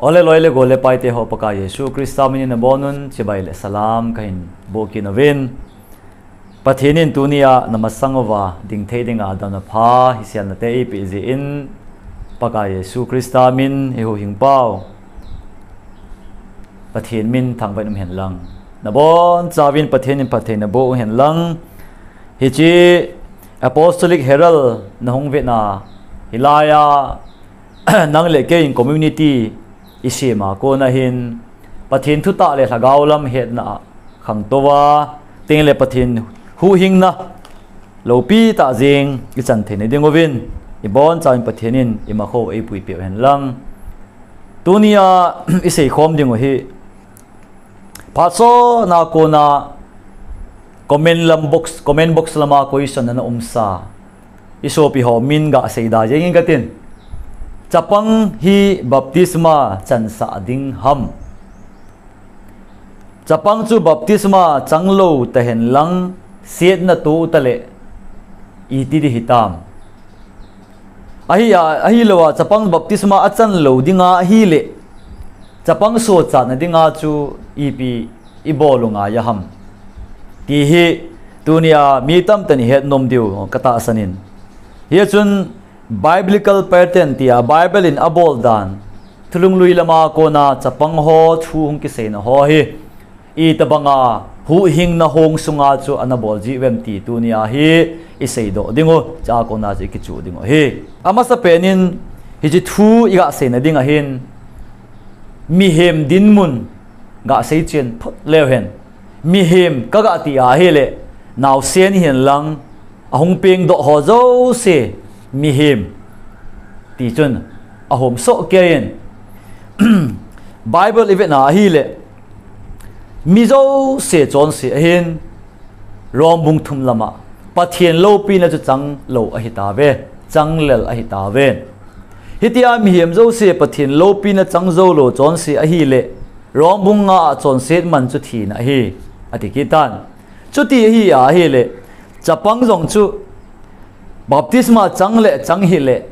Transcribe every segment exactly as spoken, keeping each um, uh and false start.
Ole loi le gol le paite ho, Pakai Jesu Christa minin nabonun chibai le salam kahin boh kit nauvin. Pathen in tunia namasang uva dingthei dinga damna pha hisiatna te eipeh jeh in, Pakai Jesu Christa min eihuhhing pau Pathen min thangvah in umhen lang. Nabonchauvin Pathen in phatthei naboh uhen lang. Hiche Apostolic Herald nahung vetna hilaiya nang le kei in community isem a kona hin Pathen thutah le lhagao lam hetna a khangtou a, teng le Pathen huhhingna loupi tah jeng ichan theina dinguvin, ibonchauvin Pathen in imakhou eipuipeh uhen lang. Tunia iseikhom dingu hi, phat sotna kona comment lam box, comment box lama question ana umsa isopi ho min gasei da jeng inge katin. Chapang hi baptisma chansah ding ham? Chapang chu baptisma changlou tahen lang, setna toh tale iti ding hitam? Ahi a, ahilouva chapang baptisma achanlou dinga ahile, chapang sochatna dinga chu ipi ibol u ngai a ham, ti hi tunia mi tamtah in ihet nom diu katahsan in. Hichun biblical pattern tia Bible in abol dan, thulhunglui lama kona chapang ho thu hung kiseina ho hi itobanga huhhingna hong sunga chu ana bol jiuvem ti tunia hi iseidoh dingu, chua kona chu ikichuh dingu ahi. Amasapen in hiche thu igaseina ding ahin, mihem dinmun gasei chen phot leu hen. Mihem kagati ahile, naosen hihen lang, ahung pengdoh ho jouse mihem tichun ahomsoh kei in. Bible ivetna ahile, mi jouse chonse ahin, Rom bung thum lama Pathen loupina chu changlou ahitauve, changlel ahitauve. Hitia mihem jouse Pathen loupina changjoulou chonse ahile, Rom bung nga a chonset man chu thina ahi, ati kit tan. Chuti ahi ahile, chapang jong chu baptisma chang le chang hile,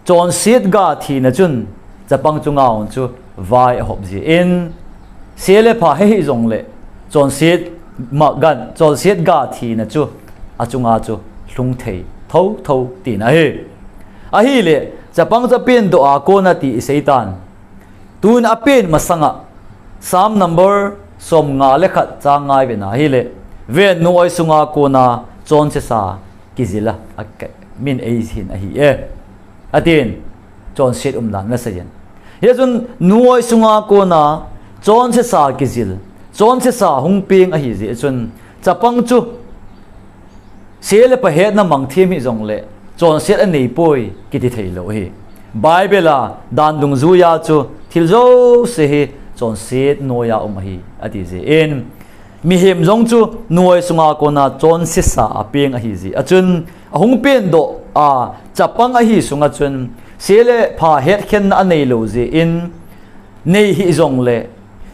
chonset ga thina chun chapang chunga chu vai ahop jin, se le pha hei hijongle, chonset ma gan, chonset ga thina chu achunga chu lhung thei thotho tina ahi. Ahile, chapang chu apendoh a kona ti isei tan. Tun apen masanga, Psalm number somnga le khat chang nga ivetna ahile, ven, nu-oi sunga kona chonsesa kijil a, min eihin ahi e, atin, chonset umdan ana seiyin. Hichun nu-oi sunga kona chonsesa kijil, chonsesa hung peng ahijeh chun, chapang chu se le pha hetna mang them hijongle, chonset aneipoi kiti theilou ahi. Bible a dan dungjuiya chu thil jouse hi chonset noiya um ahi, ati jeh in, mihem jong chu nu-oi sunga kona chonsesa apeng ahijeh a chun, ahung pendoh a chapang ahi sunga chun, se le pha hetkhenna aneilou jeh in, nei hijongle,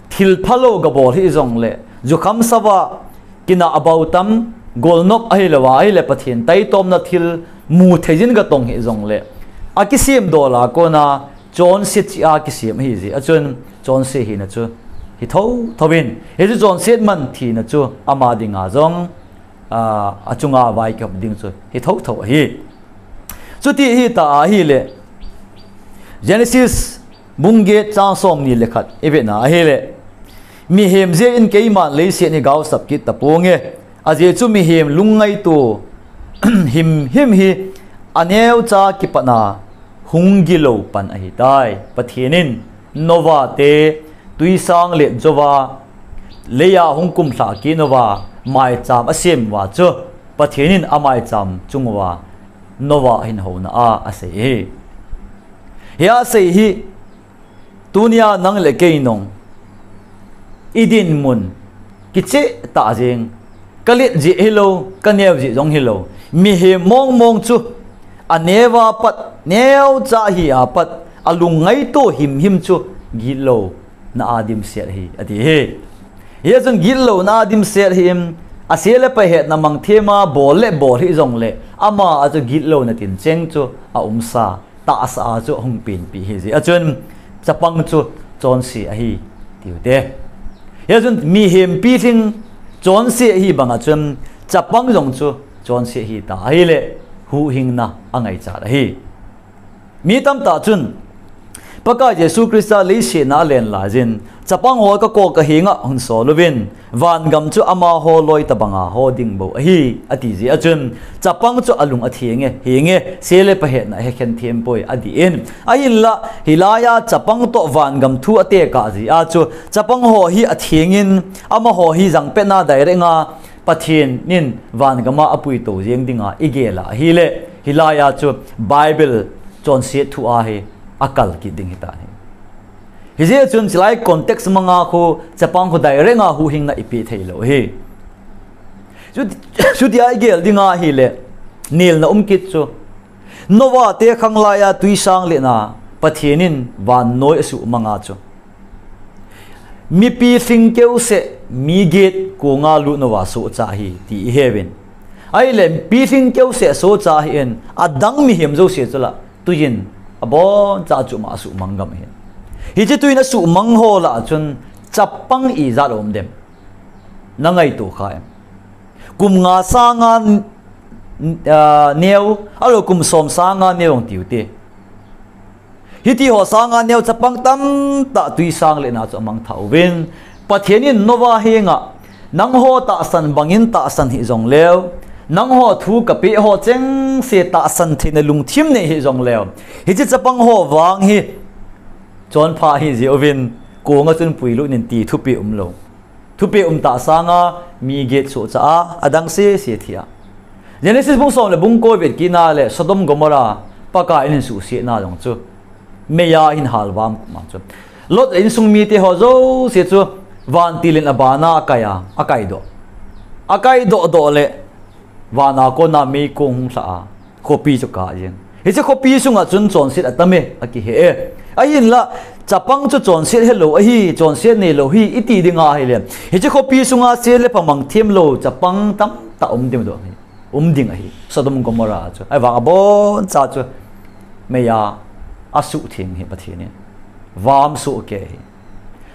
thil phalou gabol hijongle, jukham sava, kinah abautam, golnop ahilouva ahile Pathen taitomna thil mu theijin gatong hijongle, akisemdol a kona chonset cheh a kisem ahijeh a chun, chonse hina chu hi thotho in, hichu chonset man thina chu ama dinga jong, a, achunga vai kihop ding chu hi thotho ahi. Chuti ahitah ahile, Genesis bung get chang somni le khat ivetna ahile, mihem jeh in keiman leiset hi gaosap kit taponge, ajeh chu mihem lungngaito himhim hi aneocha kipatna hung gilou pan ahitai. Pathen in Noah te twisang let jouva, leiya hung kumlhah kit uva, maicham asem uva chu, Pathen in amaicham chung uva Noah ahin houna a asei ahi. Hia asei hi, tunia nang le kei nung idinmun kicheh tah jeng, kalet jeh hilou, kaneo jeh jong hilou, mihem mongmong chu aneova pat, neocha hi a pat, alungngaito himhim chu gitlouna a dimset ahi, ati ahi. Hichun gitlouna a dimset ahin, ase le pha hetna mang thema bol le bol hijongle, ama a chu gitlouna tincheng chu aumsa, tahsa a chu ahung penpi ahijeh a chun, chapang chu chonse ahi, tiu te. Hia chun mihem pilhing chonse ahi banga chun chapang jong chu chonse ahi ta ahile huhhingna angaichat ahi. Mi tamtah chun Pakai Jesu Christa leiset a alen laijin chapang ho ka ko ka hinga hung sol uvin, vangam chu amaho loi tabanga ho ding bou ahi, ati jeh a chun chapang chu alung atheng e, henge, sele pahetna hekhen thempoi, ati in. Ahinla, hilaiya chapang toh vangam thu atekah jeh a chu chapang ho hi athengin, amaho hi jangpetna direct a Pathen in vangam a apuitou jeng dinga igel a ahile, hilaiya chu Bible chonset thu a hi akal kit ding hitan ahi. Hijeh chun chilai context manga khu chapang khu direct a huhhingna ipi theilou ahi. Chuti, chutia igel dinga ahile, nelna um kit chu, Noah te khang laiya twisang letna Pathen in vannoi asumanga chu, mi pilhing keuseh, mi get konga lut uva sohcha ahi ti iheuvin. Ahile pilhing keuseh sohcha ahin, adang mihem jouse chu la tuiyin aboncha chu ama asumang gam ahin. Hiche tuiyin asumang ho lah a chun chapang ijat aum dem? Nangaito kha em? Kum nga sanga, ah, neo, alou kum som sanga neo jong tiu te. Hiti ho sanga neo chapang tamtah twisang letna chu amangthah uvin, Pathen in Noah henga, nangho tahsan bangin tahsan hih jongleu, nangho thu kapeh ho chengse tahsan theina lungthim nei hih jongleu, hiche chapang ho vang hi chonpha ahijeh uvin, konga chun puilut in ti thupeh umlou. Thupeh umtah sanga mi get sohcha a, adang sese thi a. Genesis bung som le bung ko vet kitna le Sodom Gomorrah Pakai in ahin suhsetna jong chu meiya ahin halvam ma chu, Lot le insung mite ho jouse chu vantil in abana akai a, akaidoh. Akaidoh doh le vana kona meikong hung lhah a, khopi chu akah jeng. Hiche khopi sunga chun chonset atam e, akihe e. Ahinla, chapang chu chonset helou ahi, chonset neilou ahi iti dinga ahile, hiche khopi sunga sele pha mangthemlou chapang tamtah um ding doh ahi. Um ding ahi. Sodom Gomorrah chu, ahivang aboncha chu meiya asuhtheng ahi Pathen in. Vam sohkei ahi.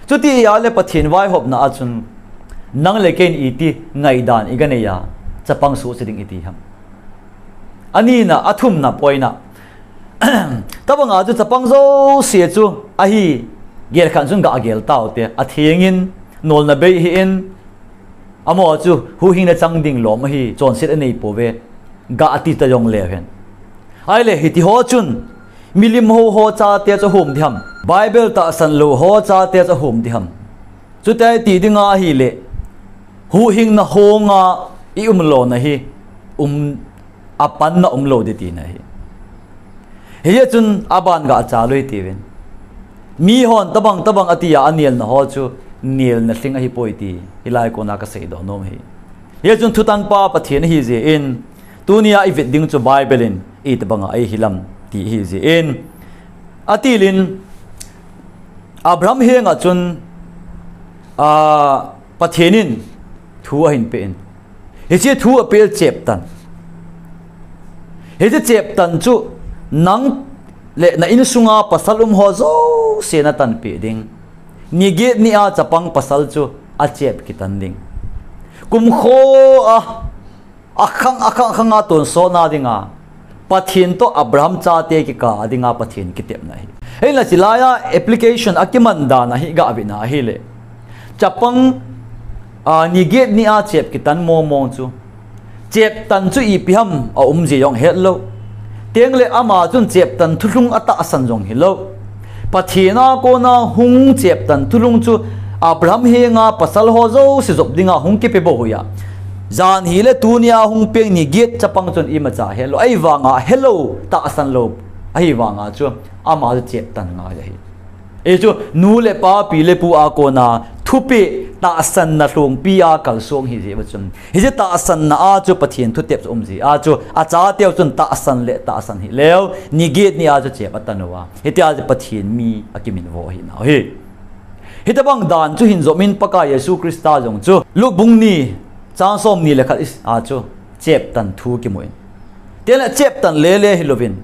Chuti ahile Pathen vaihopna a chun nang le keiin iti ngaidan iganei a, chapang sohcha ding iti ham? Anina, athumna point a, tobanga chu chapang jouse chu ahi, gelkhat chun ga gel taute, athengin, nolna bei ahin, amaho chu huhhingna chang ding lom ahi, chonset anei pouve, ga ati ta jongleu hen. Ahile hiti ho chun milim hou ho chate chu ahom diham? Bible tahsan lou ho chate chu ahom diham? Chuti ti dinga ahile, huhhingna honga iumlona hi, um, apanna umlou ding tina ahi. Hijeh chun aban gachal u hite uvin. Mihon tobang tobang atia anelna ho chu nelna lhing ahipoi ti hilai kona kaseidoh nom ahi. Hijeh chun thutangpa Pathen ahijeh in, tunia ivet ding chu Bible in itobanga eihilam ti ahijeh in, atilin Abraham henga chun, a, Pathen in thu ahin peh in, hiche thu apeh cheptan, hiche cheptan chu nang le na insunga pasal um ho jouse natanpeh ding. Niget nia chapang pasal chu achep kitan ding. Kumkho a, akhang, akhang, akhanga tonsotna dinga Pathen toh Abraham chate kikah a dinga Pathen kitepna ahi. Hinla chilaiya application akiman dan ahi gavetna ahile, chapang, a, niget nia chep kitan mong mong chu, cheptan chu ipi ham aumji jong hetlou, tengle ama chun cheptan thulhung atahsan jong hilou. Pathen a kona hung cheptan thulhung chu Abraham henga pasal ho jouse jop dinga hung kipe bou ahi. Jan hile tunia hung peng niget chapang chun imacha helou, ahivanga helou, tahsan lou ahivanga chu ama chu cheptan ngai ahi. Hichu nu le pa, pi le pu a kona thupeh tahsanna lhongpi a kalsong ahijeh uva chun, hiche tahsanna a chu Pathen thutep chu umji a chu achateu chun tahsan le tahsan hileu, niget nia chu chep atan uva, hitia chu Pathen mi akiminvo ahinau ahi. Hitobang dan chu hin jopin Pakai Jesu Christa jong chu Luke bung ni chang somni le khat a chu cheptan thu kimun, tengle cheptan lele hilouvin,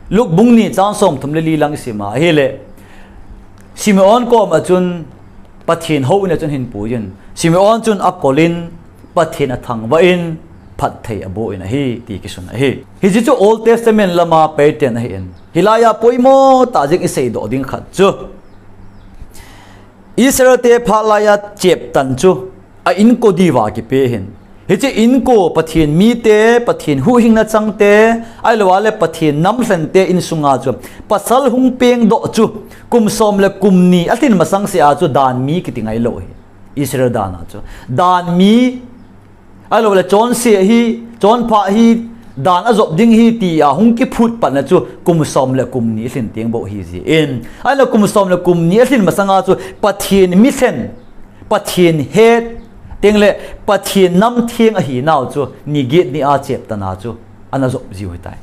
Luke bung ni chang somthum le li lang isima ahile, Simeon kom a chun Pathen houin a chun ahin puiyin, Simeon chun akolin, Pathen athangvah in, phatthei aboh in ahi, ti kisun ahi. Hiche chu Old Testament lama peiten ahin. Hilaiya poimo tah jeng iseidoh ding khat chu Israel te phat laiya cheptan chu a inko diuva kipe ahin. Hiche inko Pathen mite, Pathen huhhingna changte, ahilouleh Pathen namlhente insunga chu pasal hung pengdoh chu kum som le kum ni alhin masang sea chu dan mi kiti ngailou ahi. Israel dan a chu dan mi, ahilouleh chonse hi, chonpha hi, dan ajop ding hi tia hung kiphut patna chu kum som le kum ni alhin teng bou ahi jin. Ahile kum som le kum ni alhin masanga chu Pathen milhen, Pathen het, tengle Pathen namtheng ahinau chu ni get ni a cheptan a chu ana jop jiu ahitai.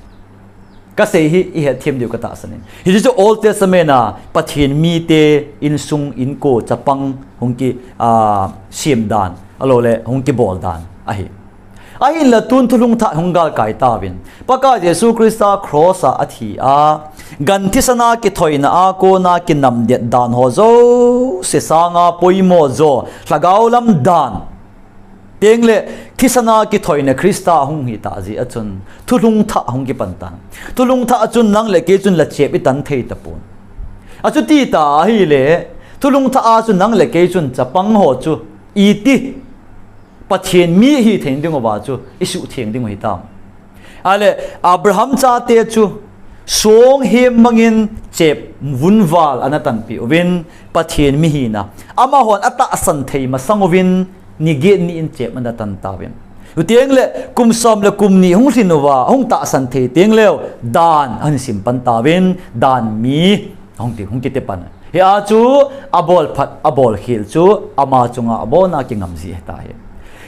Kasei hi ihet them diu katahsan in. Hiche chu Old Testament a Pathen mite insung, inko, chapang hung ki, a, sem dan, ahilouleh hung kibol dan ahi. Ahinla tun thulhung thah hung galkai tauvin, Pakai Jesu Christa cross a athi a, gan thisan a kithoina a kona kinamdet dan ho jouse sanga poimo jo, lhagao lam dan, tengle thisan a kithoina Christa ahung hitah jeh a chun thulhung thah ahung kipan tan. Thulhung thah a chun nang le kei chun la chep itan thei tapon. Achuti tah ahile, thulhung thah a chun nang le kei chun chapang ho chu iti Pathen mi hithei ding uva chu isuhtheng ding u hitam? Ahile Abraham chate chu song hem mangin chep vunval ana tanpeh uvin, Pathen mi hina amahon atahsan thei masang uvin, ni get ni in chep ana tan tauvin. Chutengle kum som le kum ni hung lhin uva hung tahsan thei tengleu dan ahin sim pan tauvin, dan mi hung ti, hung kiti pan. Hia chu abol phat, abol khel chu ama chunga abona kingam ji ahitai.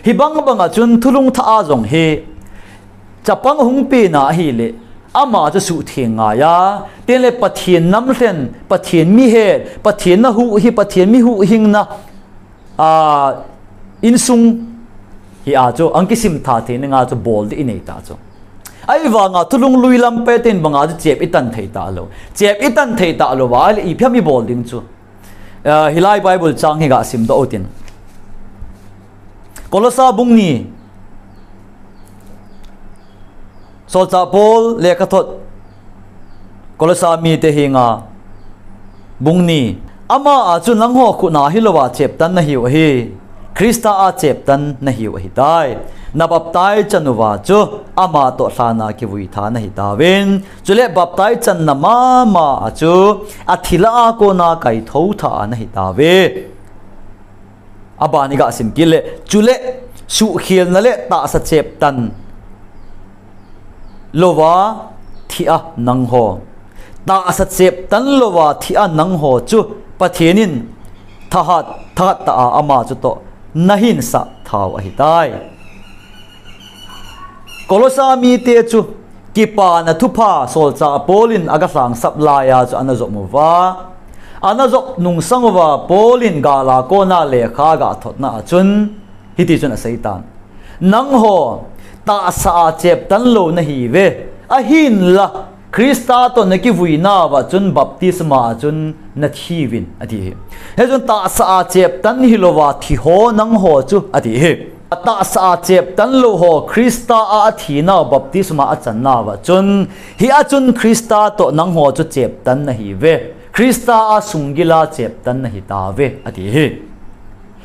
Hibang banga chun thulhung thah a jong hi chapang hung pena ahile ama chu suhtheng ngaiya, tengle Pathen namlhen, Pathen mihet, Pathen na huhhing, Pathen mi huhhingna a, insung hi a chu ahung kisim tha thei dinga chu bol ding inei ta chu. Ahivanga thulhung lui lam peiten banga chu chep itan thei talou. Chep itan thei talouva ahile ipi ham ibol ding chu? A, hilai Bible chang hi gasim doh utin. Kolosa bung ni. Solchah Paul lekhathot Kolosa mite henga, bung ni. Ama a chu nangho khutna hilouva cheptan nahiu ahi. Christa a cheptan nahiu ahitai. Na baptize chan uva chu ama toh lhana kivui tha nahitauvin, chule baptize channa mama a chu athi lah a kona kaithou tha nahitauve. Aban iga sim kit le, chule suhkhelna le tahsa cheptan louva thi a nangho, tahsa cheptan louva thi a nangho chu Pathen in thahat, thahat tah a ama chutoh nahinsah thau ahitai. Kolosa mite chu kipana thupha solchah Paul in aga lhangsap laiya chu ana jop uva, ana jop nungsang uva Paul in gal a kona lekha aga thotna a chun hiti chun aseitan. Nangho tahsa a cheptan lou nahiuve, ahinla Christa toh nakivui nauva chun baptisma a chun nathiuvin, ati hi. Hichun tahsa a cheptan hilouva thi ho nangho chu, ati hi. Tahsa a cheptan lou ho Christa a athi nau baptisma achan nauva chun, hia chun Christa toh nangho chu cheptan nahiuve. Christa a sunggil a cheptan nahitauve, ati hi.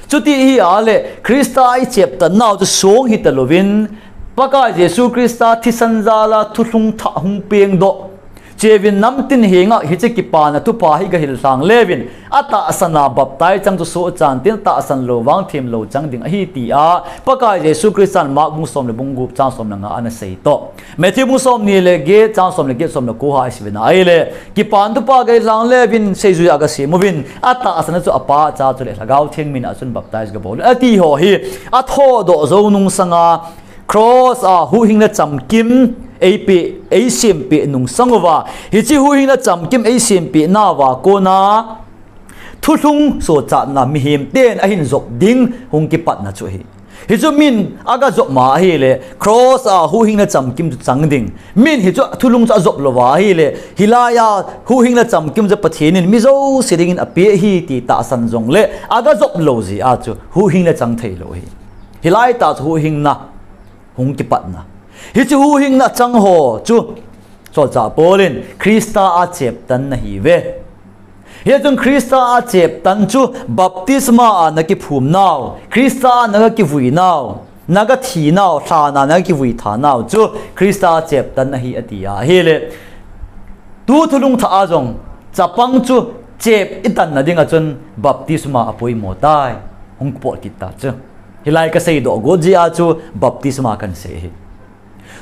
Chuti ahile, Christa a icheptan nau chu song hitalouvin, Pakai Jesu Christa thisan jal a thulhung thah hung pengdoh, cheuvin namtin henga hiche kipana thupha hi gahil lhang leuvin, atahsan a baptize chang chu sohchan tin, tahsan lou vang themlou chang ding ahi tia Pakai Jesu Christan Mark bung som le bung gup chang som le nga ana sei toh. Matthew bung som ni le get chang som le get, som le ko ha isim uvin ahile, kipana thupha gahil lhang leuvin seijui a gasem uvin, atahsan a chu Apa, Cha chule Lhagao Theng min a chun baptize gabol un, ati ho hi athodoh jou nungsanga, cross a huhhingna chamkim eipeh, eisempeh nungsang uva, hiche huhhingna chamkim eisempeh nauva kona thulhung sochatna mihem ten ahin jop ding hung kipatna chu ahi. Hichu min aga jop ma ahile, cross a huhhingna chamkim chu chang ding. Min hichu thulung chu ajop louva ahile, hilaiya huhhingna chamkim chu Pathen in mi jouse dingin apeh ahi ti tahsan jongle, aga jop lou jeh a chu huhhingna chang thei lou ahi. Hilai tah chu huhhingna hung kipatna. Hichu huhhingna chang ho chu Solchah Paul in Christa a cheptan nahiuve. Hichun Christa a cheptan chu baptisma a nakiphum nau, Christa a nakivui nau, nakathi nau, lhan a nakivui tha nau chu Christa a cheptan ahi ati ahile. Tu thulung thah a jong chapang chu chep itanna dinga chun baptisma apoimo tai. Hung pot kit ta chu. Hilai kasei doh got jeh a chu baptisma kahin sei ahi.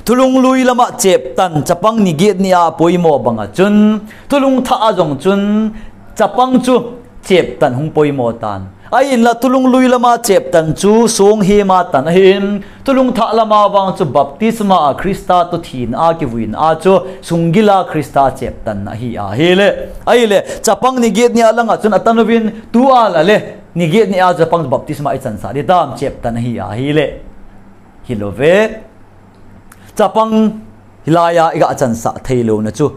Thulung lui lama cheptan chapang ni get ni a poimo banga chun, thulung thah a jong chun chapang chu cheptan hung poimo tan. Ahinla thulung lui lama cheptan chu song hema tan ahin, thulung thah lama vang chu baptisma a Christa toh thina a kivuina a chu sunggila Christa cheptan ahi ahile. Ahile, chapang ni get ni a langa chun atan uvin, tua lale, ni get ni a chapang baptisma ichansah ding tam cheptan ahi ahile. Hilouve. Chapang hilaiya iga chansah theilouna chu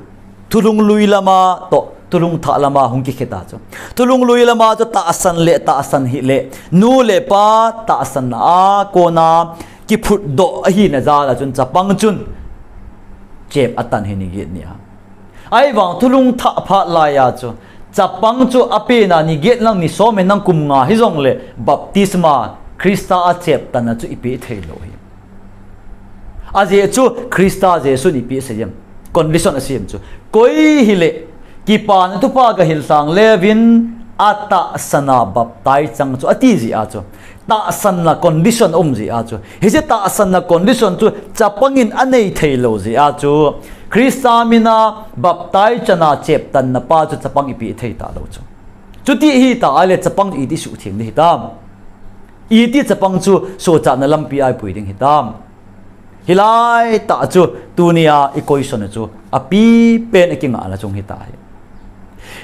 thulung lui lama toh thulung thah lama hung kikheta chu. Thulung lui lama chu tahsan le tahsan hih le, nu le pa tahsan a kona kiphutdoh ahina jal a chun chapang chun chep atan hi ni get ni a. Ahivang thulung thah phat laiya chu chapang chu apena ni get lang ni som hen lang kum nga hijongle baptisma Christa a cheptanna chu ipeh theilou hi. Ajeh chu Christa Jesun ipi asei em? Condition asei em chu. Koi hile kipana thupha gahil lhang leuvin atahsan a baptize chang chu ati jeh a chu. Tahsanna condition um jeh a chu. Hiche tahsanna condition chu chapang in anei theilou jeh a chu. Christa mina baptize chana cheptanna pa chu chapang ipeh thei talou chu. Chuti hita ahile chapang chu iti suhtheng ding hitam? Iti chapang chu sochatna lampi a ipui ding hitam? Hilai tah chu tunia i question chu apipen a kingahna chung hita hi.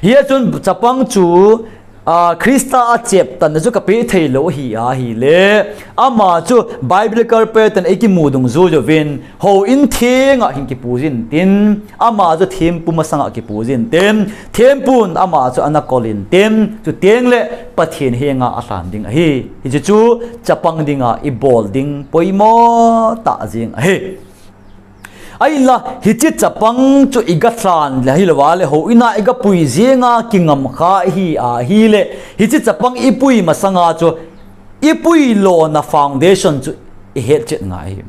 Hichun chapang chu, a, Christa a cheptanna chu kapeh theilou ahi ahile, ama chu biblical pattern a ikimu dungjuiya uvin, houin thenga hin kipuijin tin, ama chu thempu masanga kipuijin tin, thempun ama chu ana kolin tin, chutengle Pathen henga alhan ding ahi. Hiche chu chapang dinga ibol ding poimo tah jeng ahi. Ahinla, hiche chapang chu igalhan le hilouva le houin a igapui jenga kingam kha ihi ahile, hiche chapang ipui masanga chu ipui lona foundation chu ihetchet ngai ahi.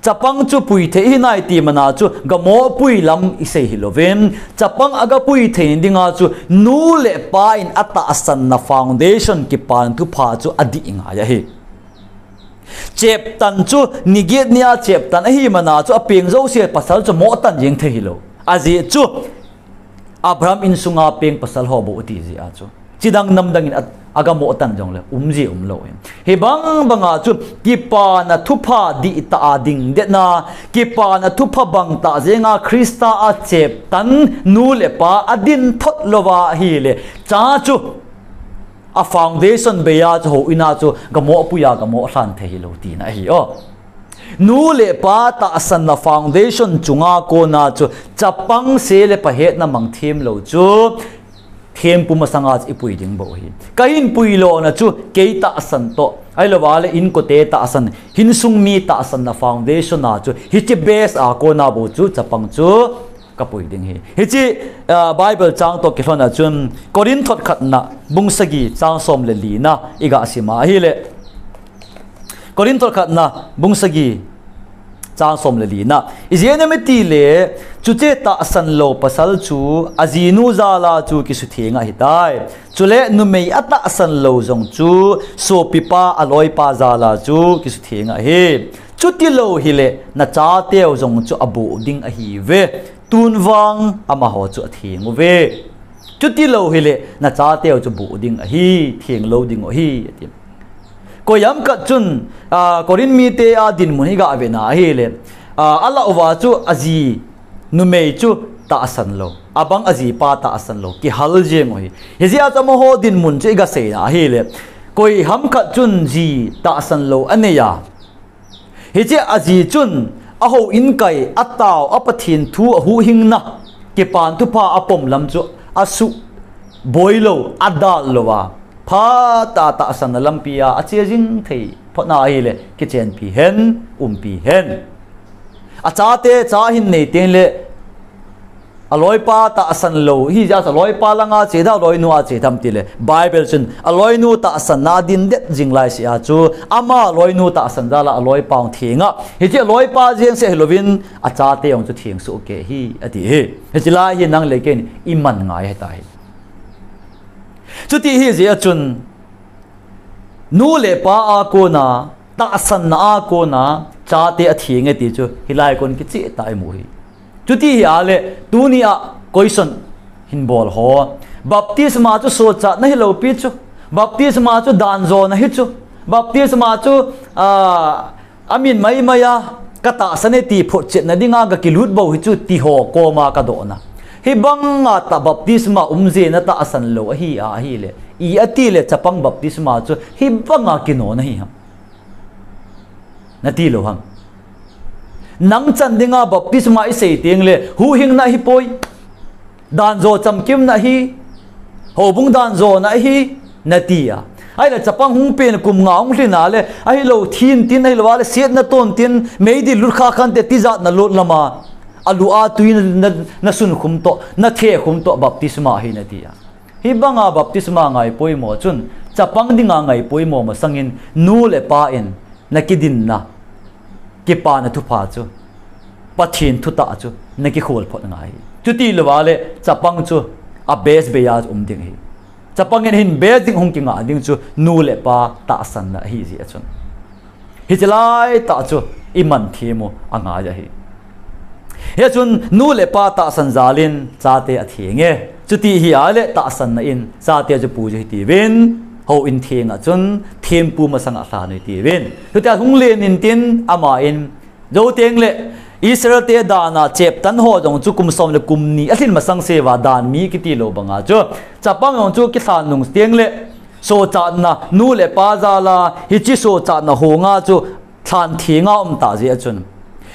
Chapang chu pui thei ihi nai ti mana chu gamoh pui lam isei hilouvin, chapang agapui thei dinga chu nu le pa in atahsanna foundation kipana thupha chu adih ngai ahi. Cheptan chu ni get nia cheptan ahi mana chu apeng jouse pasal chu mohtan jeng thei hilou. Ajeh chu Abraham insunga peng pasal ho bou ati jeh a chu. Chidang namdang in a, agamohtan jongle umji umlou in. Hibang banga chu kipana thupha dihtah a dingdetna, kipana thupha bangtah jenga Christa a cheptan nu le pa adin thot louva ahile, cha chu a foundation beiya chu houin a chu gamoh puiya gamoh lhan thei hilou tina ahi o. Nu le pa tahsanna foundation chunga kona chu chapang se le pha hetna mang themlou chu thempu masanga chu ipui ding bou ahi. Kahin pui lona chu kei tahsan toh, ahilouva le inkote tahsan, hinsung mi tahsanna foundation a chu hiche base a kona bou chu chapang chu kapui ding ahi. Hiche, ah, Bible chang toh kilhona chun Corinth thot khatna bung sagi chang som le lina iga sima ahile. Corinth thot khatna bung sagi chang som le lina. Ijeh inem itile, chuche tahsan lou pasal chu ajinu jala chu kisutheng ahitai. Chule numei atahsan lou jong chu sopipa aloipa jala chu kisutheng ahi. Chutilou hile nachateu jong chu aboh ding ahiuve. Tun vang amaho chu atheng uve. Chutilou hile nachateu chu boh ding ahi, thenglou ding u ahi, ati. Koiham khat chun, a, Corinth mite a dinmun hi gavena ahile, a, alah uva chu aji numei chu tahsan lou, abang ajipa tahsan lou, kihal jeng u ahi. Hijeh a chu amaho dinmun chu iga seina ahile, Koiham khat chun ji tahsan lou anei a, hiche aji chun ahouin kai, atao a, Pathen thu ahuhhingna, kipan thupha apom lam chu asuh boi lou, adal lou a, phatah tahsanna lampi a ache jing thei phot na ahile, kichenpi hen, umpi hen. Achate cha ahin nei teng le, aloipa tahsan lou, hijeh a chu aloipa langa che dam, aloinu a che dam tile, Bible chun aloinu tahsanna adin det jing lai seh a chu, ama aloinu tahsan jal a aloipa jong theng a, hiche aloipa jeng seh hilouvin, achate jong chu theng soh kei hi, ati hi. Hiche lai hi nang le kei in iman ngai ahitai. Chuti hijeh a chun, nu le pa a kona, tahsanna a kona, chate atheng e ti chu, hilai kon kicheh tah a imu hi. Chuti hi a le, tuni a question hin bol ho. Baptisma chu sochatna hilou pi chu. Baptisma chu dan jona hi chu. Baptisma chu, a, amin maimai a, katahsan e ti photchetna dinga kakilut bou hi chu ti ho koma kadohna. Hibanga tah baptisma um jeh in atahsan lou ahi a ahile, i ati le chapang baptisma chu hibanga kinona hi ham? Nati lou ham? Nang chan dinga baptisma isei teng le, huhhingna ahipoi. Dan jo chamkimna ahi, houbung dan jona ahi, nati a. Ahile chapang hung pen kum nga hung lhin a le, ahilou thin tin, ahilou a le setna ton tin, meidil lut kha khan te tijat na lut lama, alu a tui na, na, nasun khum toh, nathe khum toh, baptisma ahi nati a. Hibanga baptisma ngai poimo chun, chapang dinga ngai poimo masangin, nu le pa in, nakidinna, kipana thupha chu, Pathen thutah chu, nakikhol phot ngai. Chuti lou a le, chapang chu, a best bei a um ding ahi. Chapang in hin best ding hung kinga ding chu, nu le pa tahsanna ahi jeh a chun. Hiche lai tah chu, iman them u angai ahi. Hichun, nu le pa tahsan jal in, chate atheng e. Chuti hi a le tahsanna in, chate chu puiju hitiuvin, houin theng a chun, thempu masanga lhan u hitiuvin. Chuti a hung len in tin, ama in, jou teng le, Israel te dan a cheptan ho jong chu kum som le kum ni alhin masang seh uva dan mi kiti lou banga chu. Chapang jong chu kilhan nung teng le, sochatna nu le pa jal a, hiche sochatna ho nga chu lhan theng a um tah jeh a chun.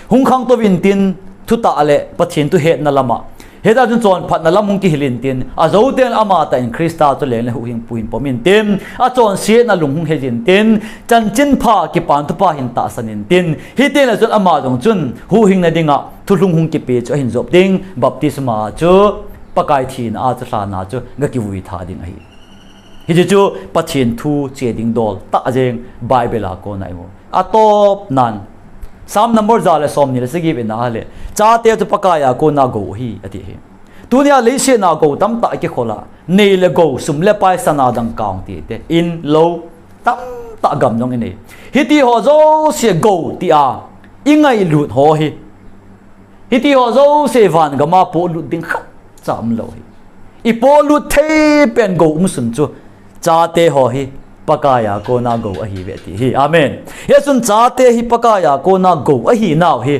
Hung khangtou vin tin, thutah le Pathen thu hetna lama. Heta chun chonphatna lam hung kihil in tin, ajou teng ama tah in Christa chu leng le huhhingpu hin pom in tin, achonsetna lung hung he jin tin, chanchin pha kipan thupha hin tahsan in tin, hiti le chun ama jong chun huhhingna dinga thulhung hung kipe chu ahin jop ding, baptisma chu Pakai thina a chu lhan a chu gakivui tha ding ahi. Hiche chu Pathen thu che ding dol tah jeng Bible a kona imu. Atop nan, Psalm number ja le som ni le sagi vena le, chate chu Pakai a kona gou ahi, ati hi. Tunia leiset a gou tamtah kikhol a, nei le gou, sum le pai, sana dangka hung ti te, in lou tamtah gam jong inei. Hiti ho jouse gou ti a, ingailut ho hi. Hiti ho jouse van gam a polut ding khatcha umlou hi. Ipolut thei pen gou umsun chu, chate ho hi Pakai a kona gou ahiuve ti hi. Amen. Hichun chate hi Pakai a kona gou ahinau hi,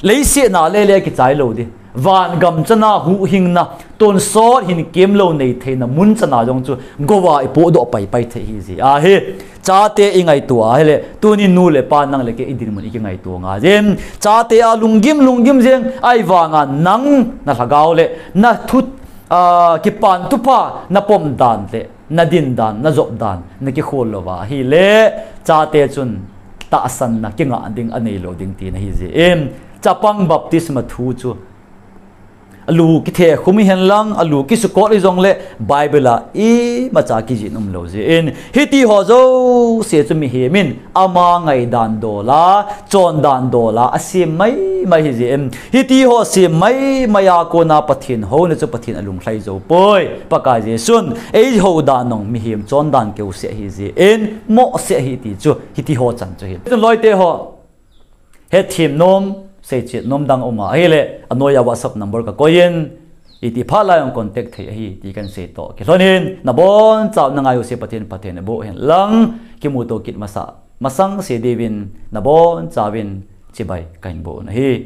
leiset a le le kichai lou ding. Van gam chan a huhhingna, tonsot hin kemlou nei theina mun chan a jong chu gou a ipodoh paipai thei hi jeh ahi. Chate ingaito a hile, tuni nu le pa nang le kei idinmun ikingaito ngai jeng. Chate a lunggim, lunggim jeng, ahivanga nang na lhagao le, na thu, a, kipan thupha, napom dan le, nadin dan, najop dan, nakikhol louva ahile, chate chun tahsanna kinga ding anei lou ding tina ahi jeh in, chapang baptisma thu chu, alu kithe khum ihen lang, alu kisukot ijong le, Bible a imacha kijih umlou jeh in, hiti ho jouse chu mihem in ama ngaidan dol a, chondan dol a, asem maimai ahi jeh in, hiti ho sem maimai a kona Pathen houna chu Pathen alunglhai jou poi. Pakai Jesun eihou dan jong mihem chondan keuseh ahi jeh in, mohseh ahi ti chu, hiti ho chan chu ahi. Chun loite ho, hethem nom, seichet nom dang um a ahile, anoiya WhatsApp number kakoi in, iti phat lai jong contact thei ahi, ti kahin sei toh kilhon in, nabonchauvin nangai jouse Pathen, Pathen in aboh hen lang, kimuto kit masa masang se diuvin, nabonchauvin chibai kahin bol u ahi.